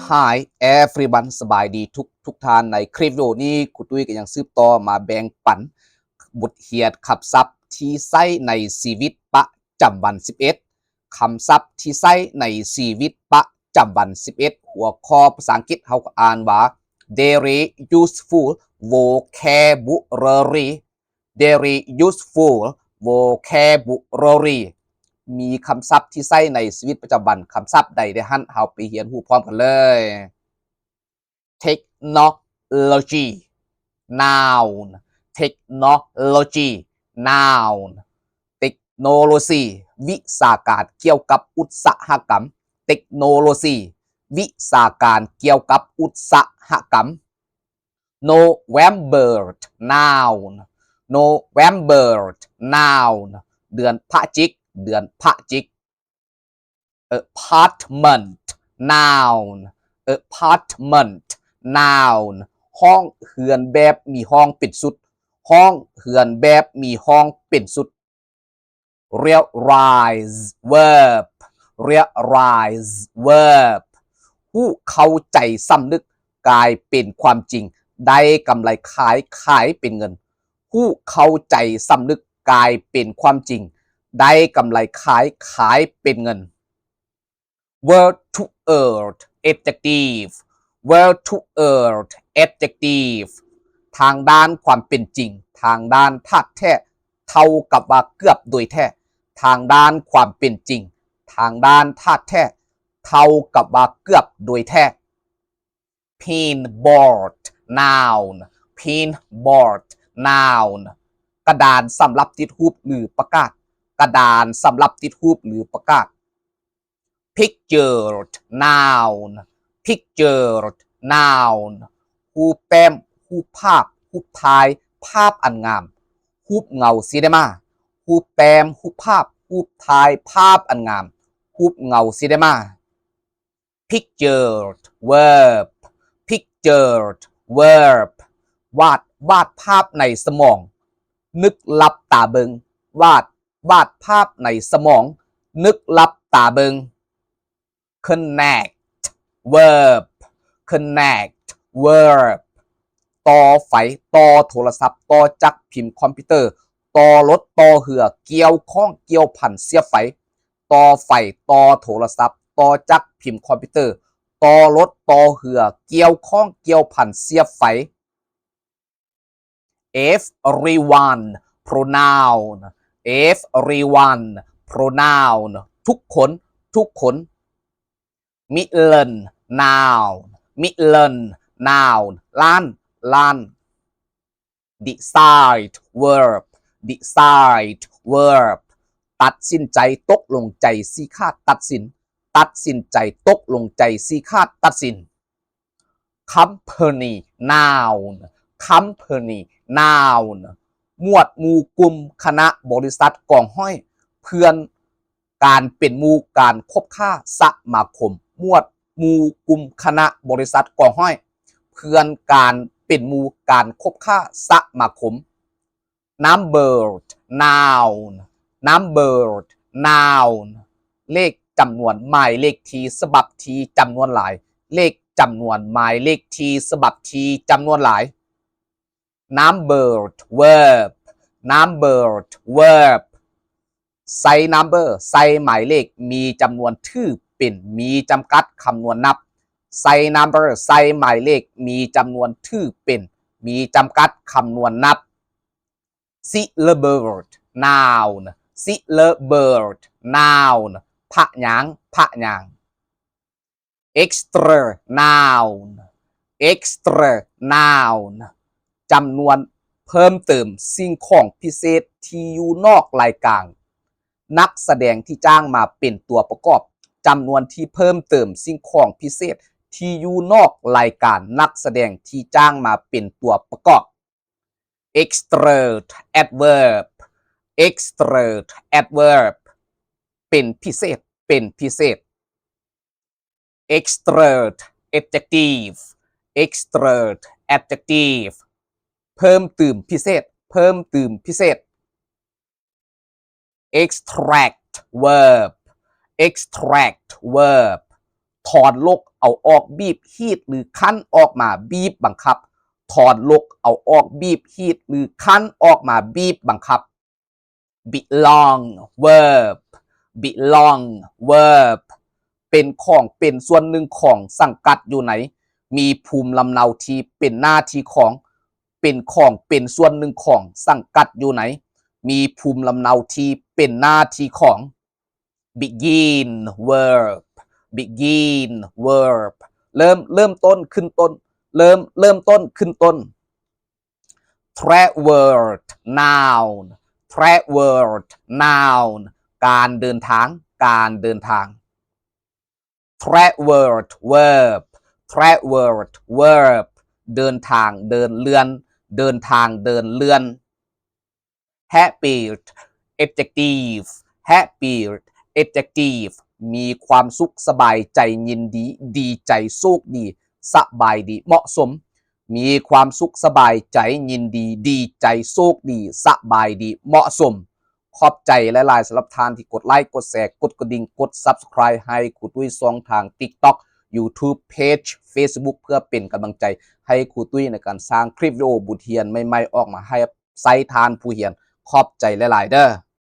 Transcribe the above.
Hi everyone ສະບາຍດີທຸກທຸກທ່ານ. ໃນຄລິບວິດີໂອນີ້ ຄູຕຸ້ຍກໍຍັງສືບຕໍ່ມາແບ່ງປັນບົດຮຽນຄຳສັບທີ່ໃຊ້ໃນຊີວິດປະຈຳວັນສິບເອັດ ຄຳສັບທີ່ໃຊ້ໃນຊີວິດປະຈຳວັນສິບເອັດ ຫົວຂໍ້ພາສາອັງກິດເຮົາກໍອ່ານວ່າ Daily Useful Vocabulary Daily Useful Vocabulary ມີຄຳສັບທີ່ໃຊ້ໃນຊີວິດປະຈຳວັນ ຄຳສັບໃດແດ່ຫັ້ນ ເຮົາໄປຮຽນຮູ້ພ້ອມກັນເລີຍ. Technology Noun Technology Noun ເຕັກໂນໂລຊີ ວິຊາການກ່ຽວກັບອຸດສາຫະກຳ ເຕັກໂນໂລຊີ ວິຊາການກ່ຽວກັບອຸດສາຫະກຳ. November Noun November Noun ເດືອນພະຈິກ ເດືອນພະຈິກ. Apartment Noun Apartment Noun ຫ້ອງເຮືອນແບບມີຫ້ອງເປັນຊຸດ ຫ້ອງເຮືອນແບບມີຫ້ອງເປັນຊຸດ. Realize Verb Realize Verb ຮູ້ເຂົ້າໃຈສຳນຶກ ກາຍເປັນຄວາມຈິງ ໄດ້ກຳໄລຂາຍ ຂາຍເປັນເງິນ. ຮູ້ເຂົ້າໃຈສຳນຶກ ກາຍເປັນຄວາມຈິງ ໄດ້ກຳໄລຂາຍ ຂາຍເປັນເງິນ. Word to word Adjective Word to word Adjective ທາງດ້ານຄວາມເປັນຈິງ ທາງດ້ານທາດແທ້ ເທົ່າກັບວ່າເກືອບໂດຍແທ້ ທາງດ້ານຄວາມເປັນຈິງ ທາງດ້ານທາດແທ້ ເທົ່າກັບວ່າເກືອບໂດຍແທ້. Pin board Noun Pin board Noun ກະດານສຳລັບຕິດຮູບ ຫຼື ປະກາດ ກະດານສຳລັບຕິດຮູບ ຫຼື ປະກາດ. Picture Noun Picture Noun ຮູບແຕ້ມ ຮູບພາບ ຮູບຖ່າຍ ພາບອັນງາມ ຮູບເງົາຊີເນມາ ຮູບແຕ້ມ ຮູບພາບ ຮູບຖ່າຍ ພາບອັນງາມ ຮູບເງົາຊີເນມາ. Picture Verb Picture Verb ວາດ ວາດພາບໃນສະໝອງ ນຶກຫຼັບຕາເບິ່ງ ວາດ ວາດພາບໃນສະໝອງ ນຶກຫຼັບຕາເບິ່ງ. Connect Verb Connect Verb ຕໍ່ໄຟ ຕໍ່ໂທລະສັບ ຕໍ່ຈັກພິມຄອມພິວເຕີ ຕໍ່ລົດ ຕໍ່ເຮືອ ກ່ຽວຂ້ອງ ກ່ຽວພັນ ສຽບໄຟ ຕໍ່ໄຟ ຕໍ່ໂທລະສັບ ຕໍ່ຈັກພິມຄອມພິວເຕີ ຕໍ່ລົດ ຕໍ່ເຮືອ ກ່ຽວຂ້ອງ ກ່ຽວພັນ ສຽບໄຟ. Everyone Pronoun Everyone Pronoun ທຸກຄົນ ທຸກຄົນ. Million Noun Million Noun ລ້ານ ລ້ານ. Decide Verb Decide Verb ຕັດສິນໃຈ ຕົກລົງໃຈ ຊີ້ຂາດ ຕັດສິນ ຕັດສິນໃຈ ຕົກລົງໃຈ ຊີ້ຂາດ ຕັດສິນ. Company Noun Company Noun ໝວດໝູ່ ກຸ່ມ ຄະນະ ບໍລິສັດ ກອງຮ້ອຍ ເພື່ອນ ການເປັນໝູ່ ການຄົບຄ້າ ສະມາຄົມ. ໝວດໝູ່ ກຸ່ມ ຄະນະ ບໍລິສັດ ກອງຮ້ອຍ ເພື່ອນ ການເປັນໝູ່ ການຄົບຄ້າ ສະມາຄົມ. Number Noun Number Noun ເລກ ຈຳນວນ ໝາຍເລກທີ ສະບັບທີ ຈຳນວນຫຼາຍ ເລກ ຈຳນວນ ໝາຍເລກທີ ສະບັບທີ ຈຳນວນຫຼາຍ. Number Verb Number Verb ໃສ່ number ໃສ່ໝາຍເລກ ມີຈຳນວນ ຖືເປັນ ມີຈຳກັດ ຄຳນວນນັບ. ໃສ່ number ໃສ່ໝາຍເລກ ມີຈຳນວນ ຖືເປັນ ມີຈຳກັດ ຄຳນວນນັບ. Syllable Noun Syllable Noun ພະຍາງ ພະຍາງ. Extra Noun Extra Noun ຈຳນວນເພີ່ມເຕີມ ສິ່ງຂອງພິເສດທີ່ຢູ່ນອກລາຍການ ນັກສະແດງທີ່ຈ້າງມາເປັນຕົວປະກອບ. ຈຳນວນທີ່ເພີ່ມເຕີມ ສິ່ງຂອງພິເສດທີ່ຢູ່ນອກລາຍການ ນັກສະແດງທີ່ຈ້າງມາເປັນຕົວປະກອບ. Extra Adverb Extra Adverb ເປັນພິເສດ ເປັນພິເສດ. Extra Adjective Extra Adjective ເພີ່ມຕື່ມພິເສດ ເພີ່ມຕື່ມພິເສດ. Extract Verb Extract Verb ຖອນລົກເອົາອອກ ບີບຮີດ ຫຼື ຄັ້ນອອກມາ ບີບບັງຄັບ. ຖອນລົກເອົາອອກ ບີບຮີດ ຫຼື ຄັ້ນອອກມາ ບີບບັງຄັບ. Belong verb. Belong verb. ເປັນຂອງ ເປັນສ່ວນໜຶ່ງຂອງ ສັງກັດຢູ່ໃນ ມີພູມລຳເນົາທີ່ເປັນໜ້າທີ່ຂອງ. ເປັນຂອງ ເປັນສ່ວນໜຶ່ງຂອງ ສັງກັດຢູ່ໃນ ມີພູມລຳເນົາທີ່ເປັນໜ້າທີ່ຂອງ. Begin verb. Begin verb. ເລີ່ມ ເລີ່ມຕົ້ນ ຂຶ້ນຕົ້ນ. ເລີ່ມ ເລີ່ມຕົ້ນ ຂຶ້ນຕົ້ນ. Travel noun. Travel noun. ການເດີນທາງ ການເດີນທາງ. Travel verb. Travel verb. ເດີນທາງ ເດີນເລື່ອນ. ເດີນທາງ ເດີນເລື່ອນ. Happy adjective. Happy adjective. ມີຄວາມສຸກ ສະບາຍໃຈ ຍິນດີ ດີໃຈ ໂຊກດີ ສະບາຍດີ ເໝາະສົມ. ມີຄວາມສຸກ ສະບາຍໃຈ ຍິນດີ ດີໃຈ ໂຊກດີ ສະບາຍດີ ເໝາະສົມ. ຂອບໃຈຫຼາຍໆ ສຳລັບທ່ານທີ່ກົດໄລ ກົດແຊ ກົດກະດິ່ງ ກົດ Subscribe ໃຫ້ຄູຕຸ້ຍຊ່ອງທາງ TikTok, YouTube Page, Facebook ເພື່ອເປັນກຳລັງໃຈໃຫ້ຄູຕຸ້ຍໃນການສ້າງຄລິບວິດີໂອບົດຮຽນໃໝ່ໆ ອອກມາໃຫ້ໃຊ້ທ່ານຜູ້ຮຽນ. ຂອບໃຈຫຼາຍໆເດີ້.